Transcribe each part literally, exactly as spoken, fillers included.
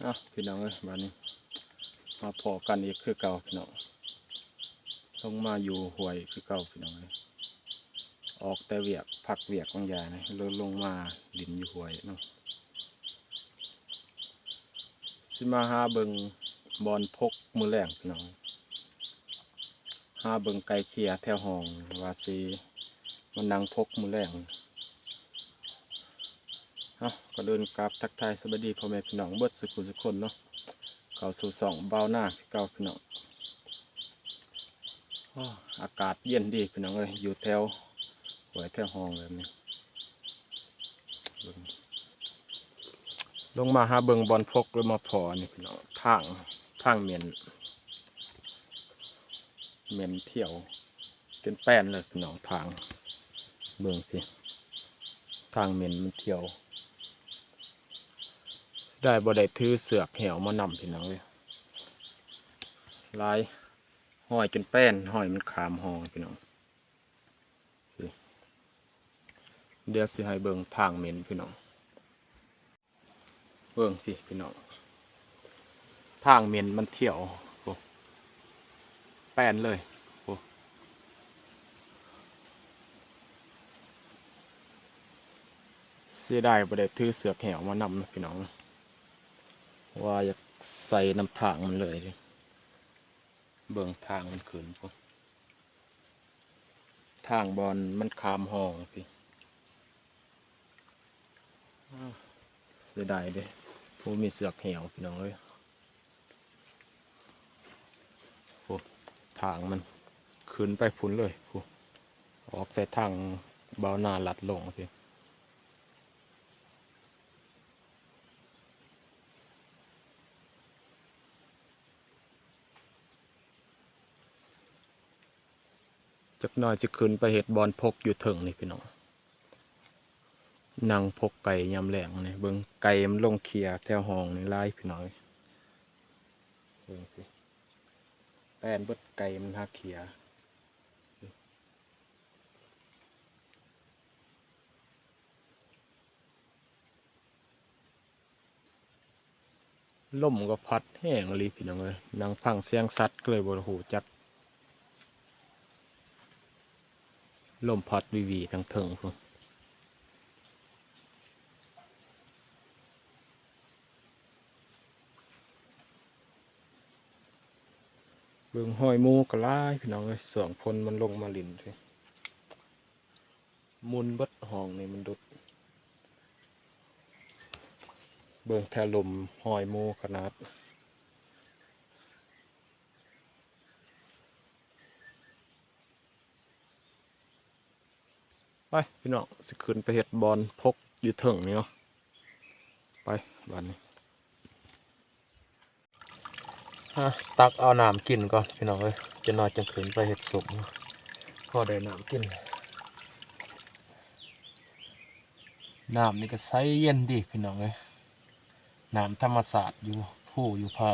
อ่ะพี่น้องเอ้ย บัดนี้มาพ้อกันอีกคือเก่าพี่น้อง ลงมาอยู่ห้วยคือเก่าพี่น้องเอ้ย ออกแต่เวียก พักเวียกของยายนะ ลง ลงมาหลิ้นอยู่ห้วยเนาะ สิมาหาเบิ่งบ่อนพกมื้อแลงพี่น้อง หาเบิ่งไก่เขียแถวห้อง ว่าสิมานั่งพกมื้อแลง เอ้า ก่อนอื่นกราบทักทายสวัสดีพ่อแม่พี่น้องเบิดสุขุสุคนเนาะ เข้าสู่ช่องบ่าวนาคือเก่าพี่น้อง อ้อ อากาศเย็นดีพี่น้องเอ้ย อยู่แถวห้วยแถวห้องแบบนี้ เบิ่ง ลงมาหาเบิ่งบ่อนพก แล้วมาพ้อนี่พี่น้อง ทาง ทางเหม็น เหม็นเที่ยว เป็นแป้นเลยพี่น้อง ทาง เบิ่งพี่ ทางเหม็นมันเที่ยว ได้บ่ได้ถือเสือกแหวมานำพี่น้องเอ้ย หลาย ห้อยจนแป้น ห้อยมันขามห้องพี่น้อง เดี๋ยวสิให้เบิ่งทางเหม็นพี่น้อง เบิ่งพี่ พี่น้อง ทางเหม็นมันเที่ยว โอ้ แป้นเลย โอ้ เสียดายบ่ได้ถือเสือกแหวมานำนะพี่น้อง ว่าอยากใส่นำทางมันเลย เบิ่งทางมันขึ้นพุ้น ทางบ่อนมันขามห้องพี่ อ้าว เสียดายเด้ ผู้มีเสือกแหวพี่น้องเอ้ย โอ้ ทางมันขึ้นไปพุ้นเลย โอ้ ออกใส่ทางบ่าวนาลัดลงพี่ จักหน่อยสิขึ้นไปเฮ็ดบ่อนพกอยู่เทิงนี่พี่น้อง นั่งพกไก่ยามแลงนี่ เบิ่งไก่มันลงเขียแถวห้องนี่หลายพี่น้อง เบิ่งสิ แป้นเบิดไก่มันหาเขีย ลมก็พัดแฮงอีหลีพี่น้องเอ้ย นั่งฟังเสียงสัตว์ก็เลยบ่ฮู้จัก ลมพัดวิวๆ ทางเทิงพุ้น เบิ่งห้อยหมู่ก็หลายพี่น้องเอ้ย ช่วงฝนมันลงมาหลิ้น มุนเบิดห้องนี่มันดุด เบิ่งแถวลุ่มห้อยหมู่ขนาด ไปพี่น้อง สิขึ้นไปเฮ็ดบ่อนพกอยู่เทิงนี่เนาะ ไปบัดนี้ ฮะ ตักเอาน้ำกินก่อนพี่น้องเอ้ย จักหน่อยจั่งขึ้นไปเฮ็ดส้ม พอได้น้ำกิน น้ำนี่ก็ใสเย็นดีพี่น้องเอ้ย น้ำธรรมชาติอยู่ภูอยู่ผา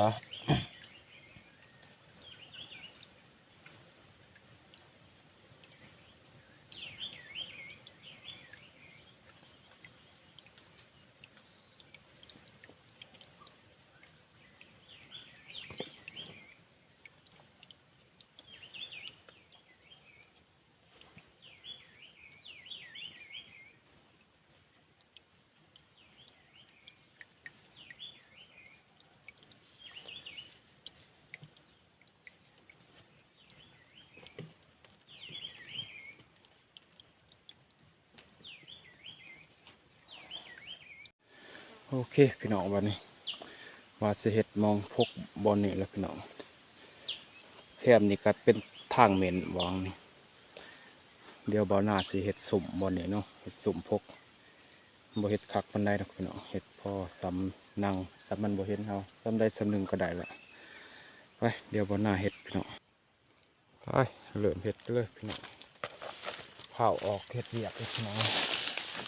โอเคพี่น้อง บัดนี้ว่าสิเฮ็ดหม่องพกบ่อนนี้แหละพี่น้อง แคมนี่ก็เป็นทางเหม็นหว่างนี่ เดี๋ยวบ่าวนาสิเฮ็ดส้มบ่อนนี้เนาะ เฮ็ดส้มพก บ่เฮ็ดคักปานใดดอกพี่น้อง เฮ็ดพอส่ำนั่ง ส่ำมันบ่เห็นเฮา ส่ำใดส่ำหนึ่งก็ได้ละ ไป เดี๋ยวบ่าวนาเฮ็ดพี่น้อง ไป เริ่มเฮ็ดกันเลยพี่น้อง พาออกเฮ็ดเวียกเลยพี่น้อง โ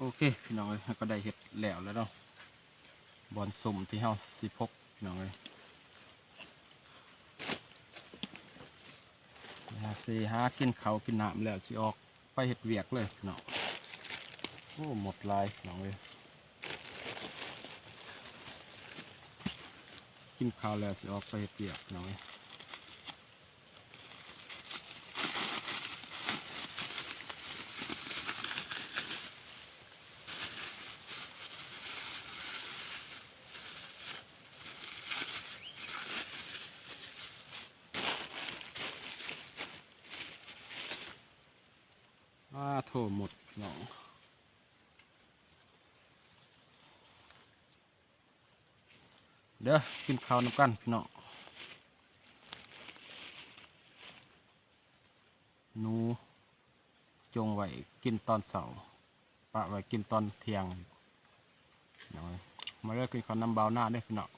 โอเคพี่น้องเอ้ย เราก็ได้เฮ็ดแล้วแล้วเนาะ บ่อนส้มที่เฮาสิพกพี่น้องเอ้ย หาสิหากินข้าวกินน้ำแล้วสิออกไปเฮ็ดเวียกเลยพี่น้อง โอ้ หมดหลายพี่น้องเอ้ย กินข้าวแล้วสิออกไปเฮ็ดเวียกพี่น้องเอ้ย อ่าโถหมดพี่น้อง เด้อ กินข้าวนำกันพี่น้อง หนูจงไว้กินตอนเช้า ปะไว้กินตอนเที่ยง เนาะ มาเด้อ กินข้าวนำบ่าวหน้าเด้อพี่น้อง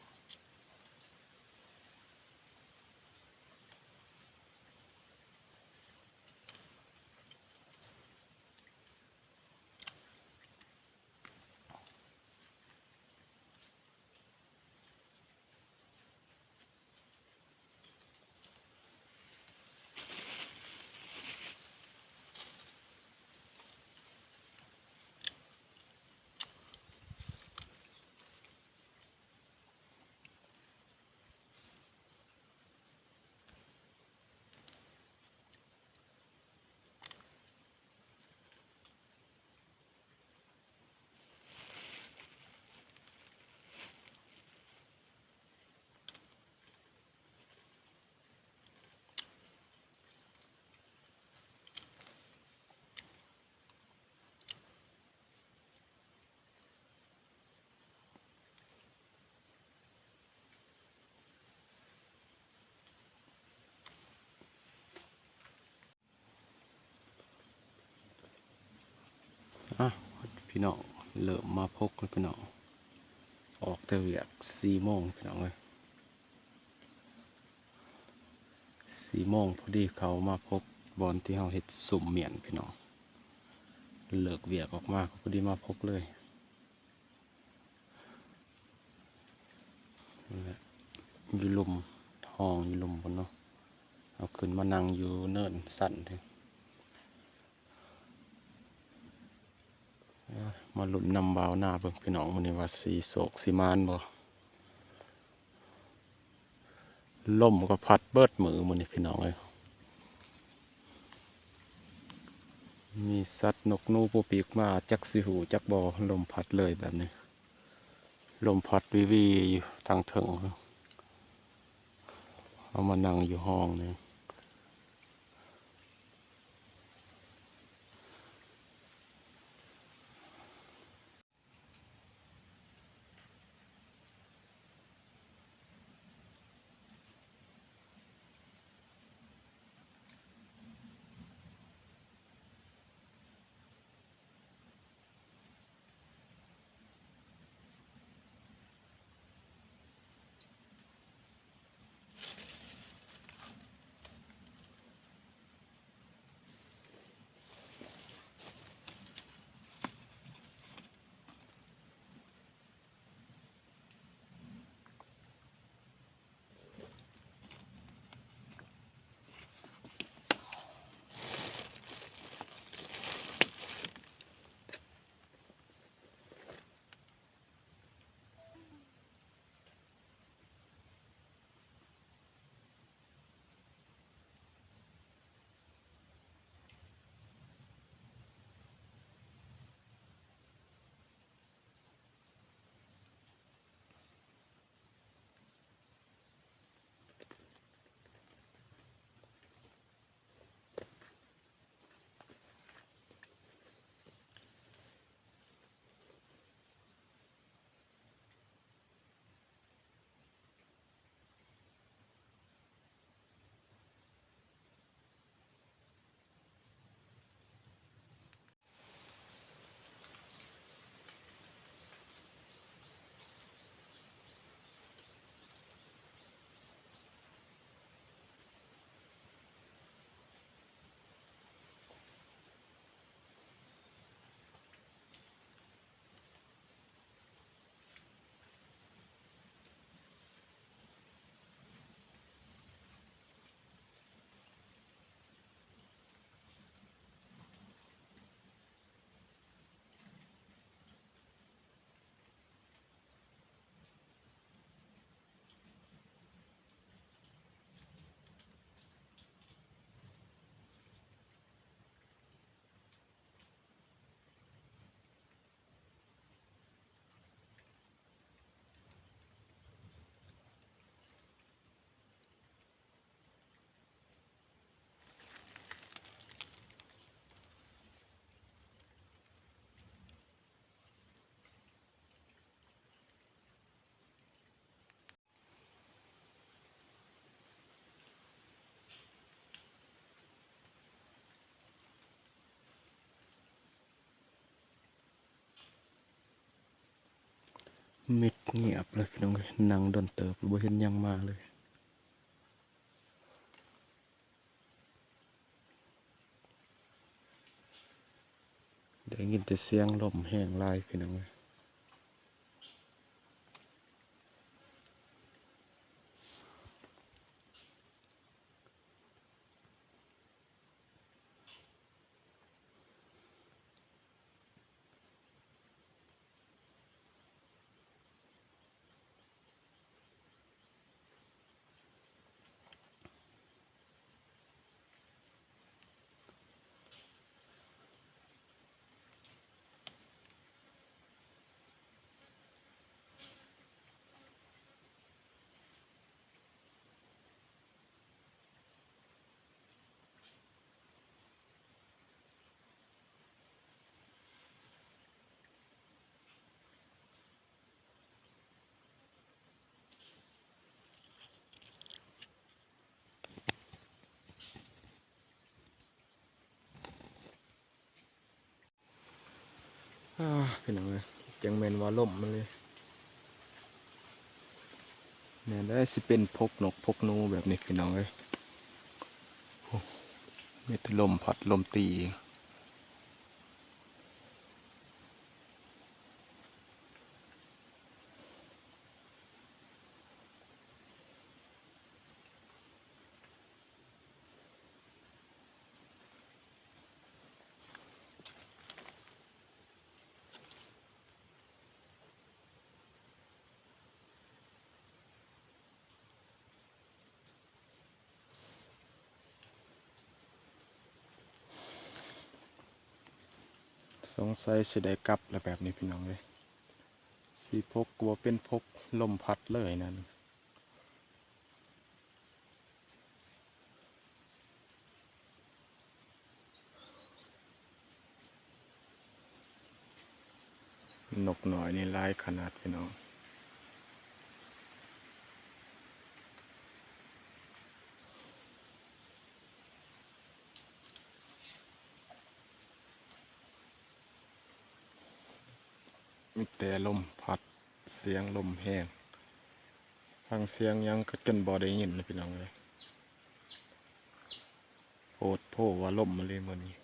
อ่ะพี่น้อง เริ่มมาพกแล้วพี่น้อง ออกแต่เวียกสี่โมงพี่น้องเอ้ย สี่โมงพอดีเขามาพกบ่อนที่เฮาเฮ็ดส้มเมี่ยนพี่น้อง เลิกเวียกออกมาก็พอดีมาพกเลย นั่นแหละ อยู่ลุ่ม ห้องอยู่ลุ่มพุ้นเนาะ เอาขึ้นมานั่งอยู่เนินสันเด้อ มาลุ้นนำบ่าวหน้าเบิ่งพี่น้อง มื้อนี้ว่าสิโชคสิหมานบ่ ลมก็พัดเบิดมื้อมื้อนี้พี่น้องเอ้ย มีสัตว์นกหนูปูปีกมา จักสิฮู้จักบ่ ลมพัดเลยแบบนี้ ลมพัดวีวีอยู่ทางเทิง เอามานั่งอยู่ห้องนี่ มิดเงียบเลยพี่น้องเอ้ย นั่งโดนเติบ บ่เห็นหยังมาเลย ได้ยินแต่เสียงลมแฮงหลายพี่น้องเอ้ย อ่า พี่น้องเอ้ย จังแม่นว่าลมมาเลย แม่นได้สิเป็นพกนกพกหนูแบบนี้พี่น้องเอ้ย โอ้ มีแต่ลมพัดลมตี สงสัยสิได้กลับแล้วแบบนี้พี่น้องเอ้ย สิพกก็บ่เป็นพก ลมพัดเลยนั่น นกน้อยนี่หลายขนาดพี่น้อง มีแต่ลมพัด เสียงลมแฮง ฟังเสียงหยังก็จนบ่ได้ยินนะพี่น้องเอ้ย โพดโพว่าลมมาเลยมื้อนี้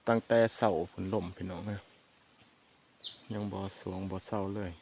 ตั้งแต่เช้าพุ้นลมพี่น้องเอ้ย ยังบ่สวงบ่เซาเลย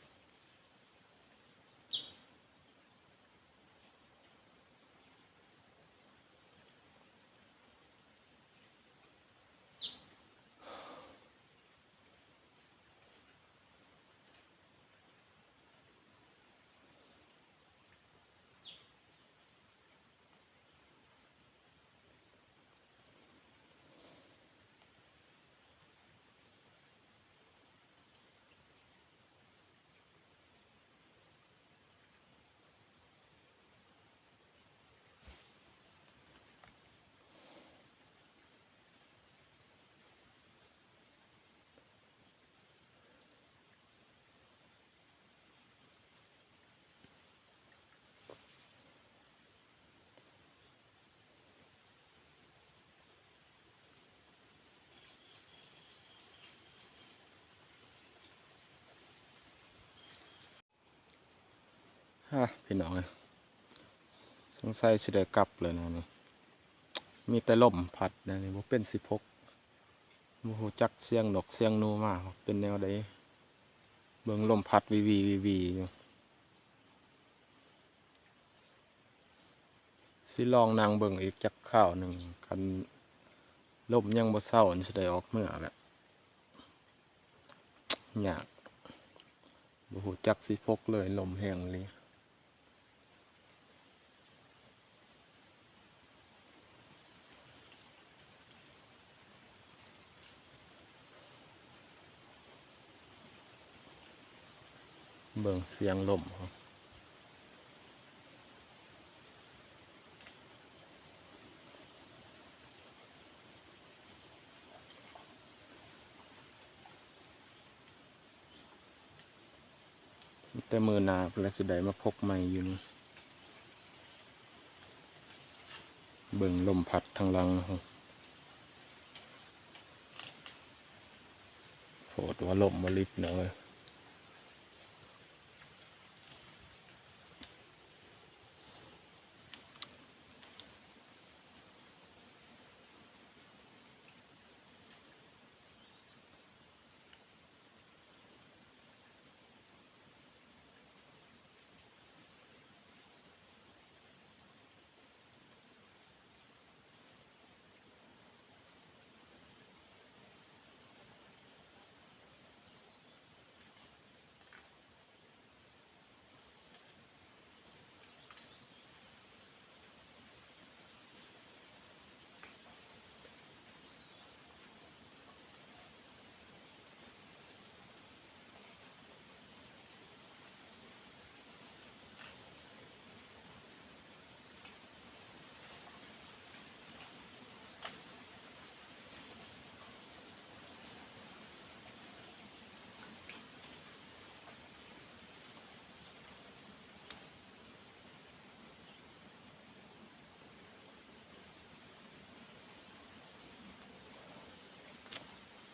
ฮะ พี่น้องเอ้ย สงสัยสิได้กลับเลยนะนี่ มีแต่ลมพัดนะนี่ บ่เป็นสิพก บ่ฮู้จักเสียงนกเสียงหนูมา เป็นแนวใด เบิ่งลมพัดวีวีวีวีอยู่ สิลองนั่งเบิ่งอีกจักคราวหนึ่ง คันลมยังบ่เซา สิได้ออกเมือแล้ว ยาก บ่ฮู้จักสิพกเลย ลมแฮงอีหลี เบิ่งเสียงลม แต่มื้อหน้าพุ้นแหละสิได้มาพกใหม่อยู่นี่ เบิ่งลมพัดทางหลัง โพดว่าลมบ่หลีพี่น้องเอ้ย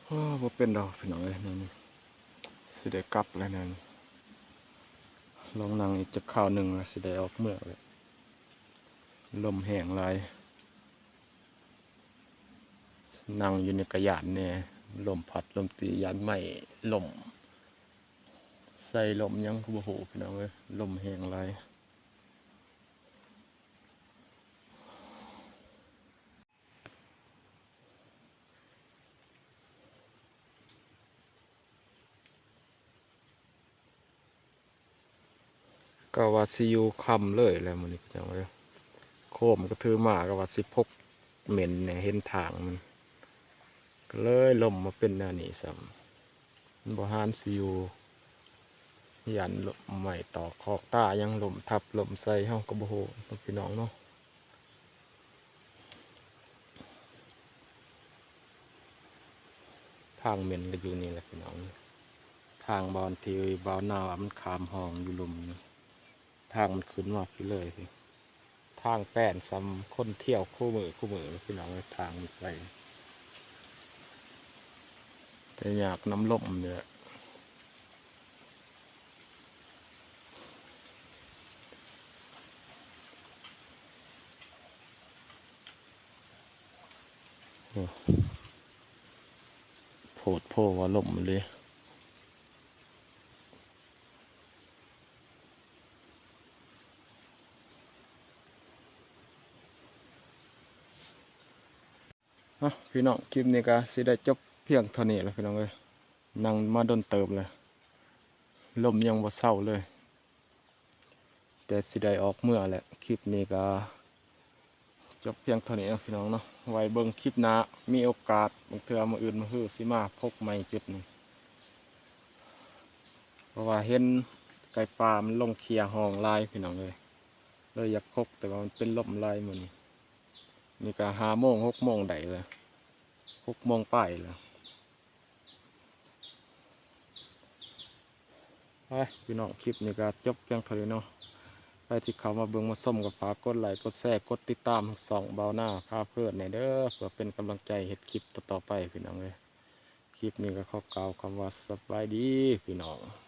โอ้ บ่เป็นดอกพี่น้องเอ้ย นั่น สิได้กลับแล้วนั่น ลองนั่งอีกจักคราวหนึ่งแล้ว สิได้ออกเมืองแล้ว ลมแฮงหลาย นั่งอยู่นี่กะย้านแหน่ ลมพัดลมตี ย้านไม้ล้ม ใส่ล้มหยังก็บ่ฮู้พี่น้องเอ้ย ลมแฮงหลาย ก็ว่าสิอยู่ค่ำเลยแหละมื้อนี้พี่น้องเอ้ย โคมก็ถือมาก็ว่าสิพกเหม็นแหน่ เห็นทางมัน ก็เลยล้มมาเป็นแนวนี้ซ้ำ มันบ่หานสิอยู่ ย้านล้มไม้ตอกคอกตาหยังล้มทับล้มใส่เฮาก็บ่ฮู้เนาะพี่น้องเนาะ ทางเหม็นก็อยู่นี่แหละพี่น้อง ทางบ่อนที่บ่าวนาว่ามันข้ามห้องอยู่ลุ่มนี่ ทางมันขึ้นมาพี้เลย ทางแป้นส่ำคนเที่ยวคู่มือคู่มือพี่น้อง ทางมันไป แต่ยากน้ำล้มเนี่ย โอ้ โพดโพว่าล้มเลย เนาะพี่น้อง คลิปนี้ก็สิได้จบเพียงเท่านี้แล้วพี่น้องเอ้ย นั่งมาโดนเติบเลย ลมยังบ่เซาเลย แต่สิได้ออกเมือแหละ คลิปนี้ก็จบเพียงเท่านี้เนาะพี่น้องเนาะ ไว้เบิ่งคลิปหน้า มีโอกาสบางเทื่อมื้ออื่นมื้อฮือสิมาพกใหม่จุดนี้ เพราะว่าเห็นไก่ป่ามันลงเคลียร์ห้องหลายพี่น้องเอ้ย เลยอยากพก แต่ว่ามันเป็นลมหลายมื้อนี้ นี่ก็ห้าโมงหกโมงได้แล้ว หกโมงปลายแล้ว ไปพี่น้อง คลิปนี้ก็จบเพียงเท่านี้เนาะ ใครที่เข้ามาเบิ่งมาชมก็ฝากกดไลค์กดแชร์กดติดตามช่องบ่าวนาพาเพลินแหน่เด้อ เพื่อเป็นกำลังใจเฮ็ดคลิปต่อๆไปพี่น้องเอ้ย คลิปนี้ก็ขอกล่าวคำว่าสบายดีพี่น้อง